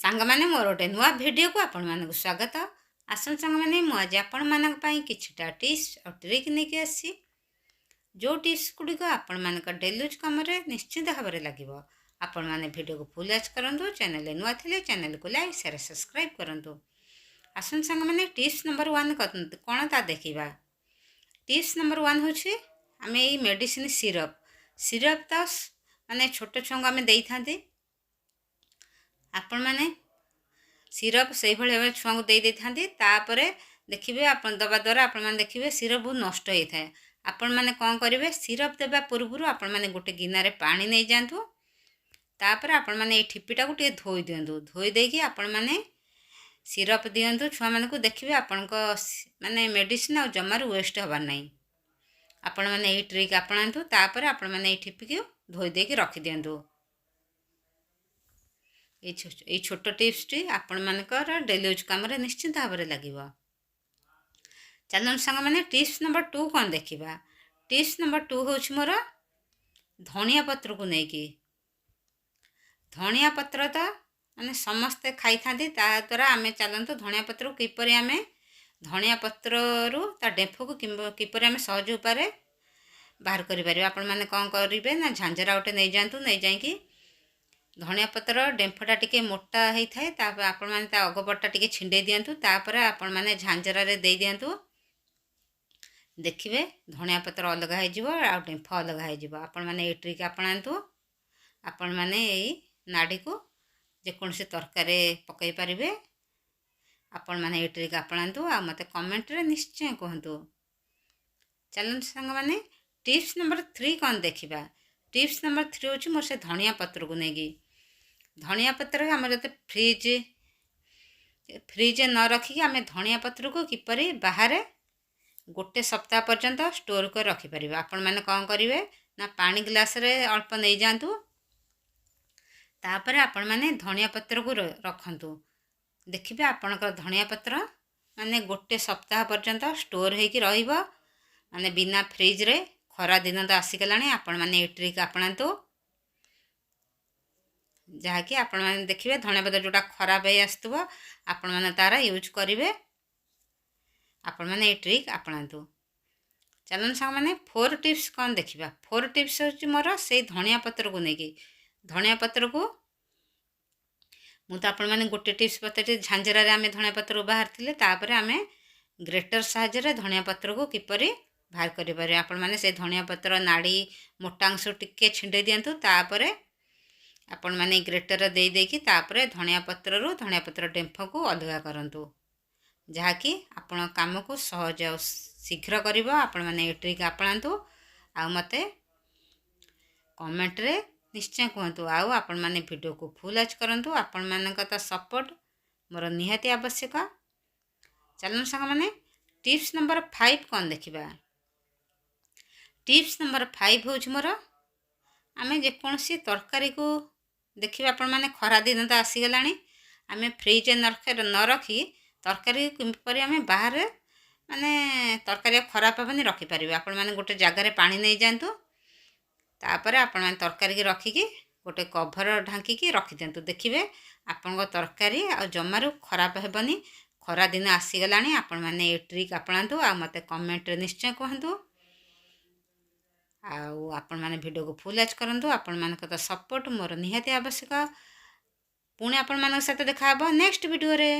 ସାଙ୍ଗମାନେ, ମୋର ଗୋଟେ ନୂଆ ଭିଡ଼ିଓକୁ ଆପଣମାନଙ୍କୁ ସ୍ୱାଗତ। ଆସନ୍ତୁ ସାଙ୍ଗମାନେ, ମୁଁ ଆଜି ଆପଣମାନଙ୍କ ପାଇଁ କିଛିଟା ଟିପ୍ସ ଆଉ ଟ୍ରିକ୍ ନେଇକି ଆସିଛି, ଯେଉଁ ଟିପ୍ସ ଗୁଡ଼ିକ ଆପଣମାନଙ୍କ ଡେଲି ୟୁଜ୍ କାମରେ ନିଶ୍ଚିତ ଭାବରେ ଲାଗିବ। ଆପଣମାନେ ଭିଡ଼ିଓକୁ ଫୁଲ୍ ୱାଚ୍ କରନ୍ତୁ। ଚ୍ୟାନେଲରେ ନୂଆ ଥିଲେ ଚ୍ୟାନେଲକୁ ଲାଇକ୍, ସେୟାର, ସବସ୍କ୍ରାଇବ୍ କରନ୍ତୁ। ଆସନ୍ତୁ ସାଙ୍ଗମାନେ, ଟିପ୍ସ ନମ୍ବର 1 କ'ଣ ତା ଦେଖିବା। ଟିପ୍ସ ନମ୍ବର 1 ହେଉଛି ଆମେ ଏଇ ମେଡ଼ିସିନ ସିରପ୍, ସିରପ୍ ତ ମାନେ ଛୋଟ ଛୁଆଙ୍କୁ ଆମେ ଦେଇଥାନ୍ତି। ଆପଣମାନେ ସିରପ୍ ସେଇଭଳି ଭାବେ ଛୁଆଙ୍କୁ ଦେଇ ଦେଇଥାନ୍ତି। ତାପରେ ଦେଖିବେ, ଆପଣ ଦେବା ଦ୍ୱାରା ଆପଣମାନେ ଦେଖିବେ ସିରପ୍ ବହୁତ ନଷ୍ଟ ହେଇଥାଏ। ଆପଣମାନେ କ'ଣ କରିବେ? ସିରପ୍ ଦେବା ପୂର୍ବରୁ ଆପଣମାନେ ଗୋଟେ ଗିନାରେ ପାଣି ନେଇଯାଆନ୍ତୁ। ତାପରେ ଆପଣମାନେ ଏଇ ଠିପିଟାକୁ ଟିକେ ଧୋଇ ଦିଅନ୍ତୁ। ଧୋଇ ଦେଇକି ଆପଣମାନେ ସିରପ୍ ଦିଅନ୍ତୁ ଛୁଆମାନଙ୍କୁ। ଦେଖିବେ, ଆପଣଙ୍କ ମାନେ ମେଡ଼ିସିନ ଆଉ ଜମାରୁ ୱେଷ୍ଟ ହେବାର ନାହିଁ। ଆପଣମାନେ ଏଇ ଟ୍ରିକ୍ ଆପଣାନ୍ତୁ। ତାପରେ ଆପଣମାନେ ଏଇ ଠିପିକୁ ଧୋଇ ଦେଇକି ରଖିଦିଅନ୍ତୁ। ଏଇ ଛୋଟ ଟିପ୍ସଟି ଆପଣମାନଙ୍କର ଡେଲି ୟୁଜ୍ କାମରେ ନିଶ୍ଚିନ୍ତ ଭାବରେ ଲାଗିବ। ଚାଲନ୍ତୁ ସାଙ୍ଗମାନେ, ଟିପ୍ସ ନମ୍ବର 2 କ'ଣ ଦେଖିବା। ଟିପ୍ସ ନମ୍ବର 2 ହେଉଛି ମୋର ଧଣିଆ ପତ୍ରକୁ ନେଇକି। ଧଣିଆ ପତ୍ର ତ ମାନେ ସମସ୍ତେ ଖାଇଥାନ୍ତି। ତା ଦ୍ୱାରା ଆମେ ଚାଲନ୍ତୁ, ଧଣିଆ ପତ୍ରକୁ କିପରି ଆମେ ଧଣିଆ ପତ୍ରରୁ ତା ଡେମ୍ଫକୁ କିପରି ଆମେ ସହଜ ଉପାୟରେ ବାହାର କରିପାରିବା। ଆପଣମାନେ କ'ଣ କରିବେ ନା, ଝାଞ୍ଜରା ଗୋଟେ ନେଇଯାଆନ୍ତୁ। ନେଇଯାଇକି ଧଣିଆ ପତ୍ର ଡେମ୍ଫଟା ଟିକେ ମୋଟା ହେଇଥାଏ, ତାପରେ ଆପଣମାନେ ତା ଅଗପଟଟା ଟିକେ ଛିଣ୍ଡେଇ ଦିଅନ୍ତୁ। ତାପରେ ଆପଣମାନେ ଝାଞ୍ଜରାରେ ଦେଇ ଦିଅନ୍ତୁ। ଦେଖିବେ, ଧଣିଆ ପତ୍ର ଅଲଗା ହେଇଯିବ ଆଉ ଡେମ୍ଫ ଅଲଗା ହେଇଯିବ। ଆପଣମାନେ ଏଇ ଟ୍ରିକ୍ ଆପଣାନ୍ତୁ। ଆପଣମାନେ ଏଇ ନାଡ଼ିକୁ ଯେକୌଣସି ତରକାରୀରେ ପକାଇ ପାରିବେ। ଆପଣମାନେ ଏଇ ଟ୍ରିକ୍ ଆପଣାନ୍ତୁ ଆଉ ମୋତେ କମେଣ୍ଟରେ ନିଶ୍ଚୟ କୁହନ୍ତୁ। ଚାଲନ୍ତୁ ସାଙ୍ଗମାନେ, ଟିପ୍ସ ନମ୍ବର 3 କ'ଣ ଦେଖିବା। ଟିପ୍ସ ନମ୍ବର 3 ହେଉଛି ମୋର ସେ ଧଣିଆ ପତ୍ରକୁ ନେଇକି। ଧଣିଆ ପତ୍ର ଆମର ଯେତେ ଫ୍ରିଜ୍ ନ ରଖିକି ଆମେ ଧଣିଆ ପତ୍ରକୁ କିପରି ବାହାରେ ଗୋଟେ ସପ୍ତାହ ପର୍ଯ୍ୟନ୍ତ ଷ୍ଟୋର୍ କରି ରଖିପାରିବା। ଆପଣମାନେ କ'ଣ କରିବେ ନା, ପାଣି ଗ୍ଲାସରେ ଅଳ୍ପ ନେଇଯାଆନ୍ତୁ। ତାପରେ ଆପଣମାନେ ଧଣିଆ ପତ୍ରକୁ ରଖନ୍ତୁ। ଦେଖିବେ, ଆପଣଙ୍କର ଧଣିଆ ପତ୍ର ମାନେ ଗୋଟେ ସପ୍ତାହ ପର୍ଯ୍ୟନ୍ତ ଷ୍ଟୋର୍ ହେଇକି ରହିବ, ମାନେ ବିନା ଫ୍ରିଜ୍ରେ। ଖରା ଦିନ ତ ଆସିଗଲାଣି। ଆପଣମାନେ ଏଇ ଟ୍ରିକ୍ ଆପଣାନ୍ତୁ, ଯାହାକି ଆପଣମାନେ ଦେଖିବେ, ଧଣିଆ ପତ୍ର ଯେଉଁଟା ଖରାପ ହେଇ ଆସୁଥିବ, ଆପଣମାନେ ତା'ର ୟୁଜ୍ କରିବେ। ଆପଣମାନେ ଏଇ ଟ୍ରିକ୍ ଆପଣାନ୍ତୁ। ଚାଲନ୍ତୁ ସାଙ୍ଗମାନେ, 4 ଟିପ୍ସ କ'ଣ ଦେଖିବା। 4 ଟିପ୍ସ ହେଉଛି ମୋର ସେଇ ଧଣିଆ ପତ୍ରକୁ ନେଇକି। ଧଣିଆ ପତ୍ରକୁ ମୁଁ ତ ଆପଣମାନେ ଗୋଟେ ଟିପ୍ସ ବତାଇଛି, ଝାଞ୍ଜରାରେ ଆମେ ଧଣିଆ ପତ୍ରକୁ ବାହାରିଥିଲେ। ତାପରେ ଆମେ ଗ୍ରେଟର ସାହାଯ୍ୟରେ ଧଣିଆ ପତ୍ରକୁ କିପରି ବାହାର କରିପାରିବେ। ଆପଣମାନେ ସେ ଧଣିଆ ପତ୍ର ନାଡ଼ି ମୋଟା ଅଂଶ ଟିକେ ଛିଣ୍ଡେଇ ଦିଅନ୍ତୁ। ତାପରେ ଆପଣମାନେ ଗ୍ରେଟର ଦେଇ ଦେଇକି ତାପରେ ଧଣିଆ ପତ୍ରରୁ ଧଣିଆ ପତ୍ର ଡେମ୍ଫକୁ ଅଲଗା କରନ୍ତୁ, ଯାହାକି ଆପଣ କାମକୁ ସହଜ ଆଉ ଶୀଘ୍ର କରିବ। ଆପଣମାନେ ଏ ଟ୍ରିକ୍ ଆପଣାନ୍ତୁ ଆଉ ମୋତେ କମେଣ୍ଟରେ ନିଶ୍ଚୟ କୁହନ୍ତୁ। ଆଉ ଆପଣମାନେ ଭିଡ଼ିଓକୁ ଫୁଲ୍ ୱାଚ୍ କରନ୍ତୁ। ଆପଣମାନଙ୍କ ତ ସପୋର୍ଟ ମୋର ନିହାତି ଆବଶ୍ୟକ। ଚାଲନ୍ତୁ ସାଙ୍ଗମାନେ, ଟିପ୍ସ ନମ୍ବର 5 କ'ଣ ଦେଖିବା। ଟିପ୍ସ ନମ୍ବର 5 ହେଉଛି ମୋର ଆମେ ଯେକୌଣସି ତରକାରୀକୁ ଦେଖିବେ, ଆପଣମାନେ ଖରା ଦିନ ତ ଆସିଗଲାଣି, ଆମେ ଫ୍ରିଜ୍ ନ ରଖି ତରକାରୀ କିପରି ଆମେ ବାହାରେ ମାନେ ତରକାରୀ ଖରାପ ହେବନି ରଖିପାରିବେ। ଆପଣମାନେ ଗୋଟେ ଜାଗାରେ ପାଣି ନେଇଯାଆନ୍ତୁ। ତାପରେ ଆପଣମାନେ ତରକାରୀକି ରଖିକି ଗୋଟେ କଭର ଢାଙ୍କିକି ରଖିଦିଅନ୍ତୁ। ଦେଖିବେ, ଆପଣଙ୍କ ତରକାରୀ ଆଉ ଜମାରୁ ଖରାପ ହେବନି। ଖରା ଦିନ ଆସିଗଲାଣି। ଆପଣମାନେ ଏ ଟ୍ରିକ୍ ଆପଣାନ୍ତୁ ଆଉ ମୋତେ କମେଣ୍ଟରେ ନିଶ୍ଚୟ କୁହନ୍ତୁ। ଆଉ ଆପଣମାନେ ଭିଡ଼ିଓକୁ ଫୁଲ୍ ୱାଚ୍ କରନ୍ତୁ। ଆପଣମାନଙ୍କ ତ ସପୋର୍ଟ ମୋର ନିହାତି ଆବଶ୍ୟକ। ପୁଣି ଆପଣମାନଙ୍କ ସହିତ ଦେଖା ହେବ ନେକ୍ସଟ ଭିଡ଼ିଓରେ।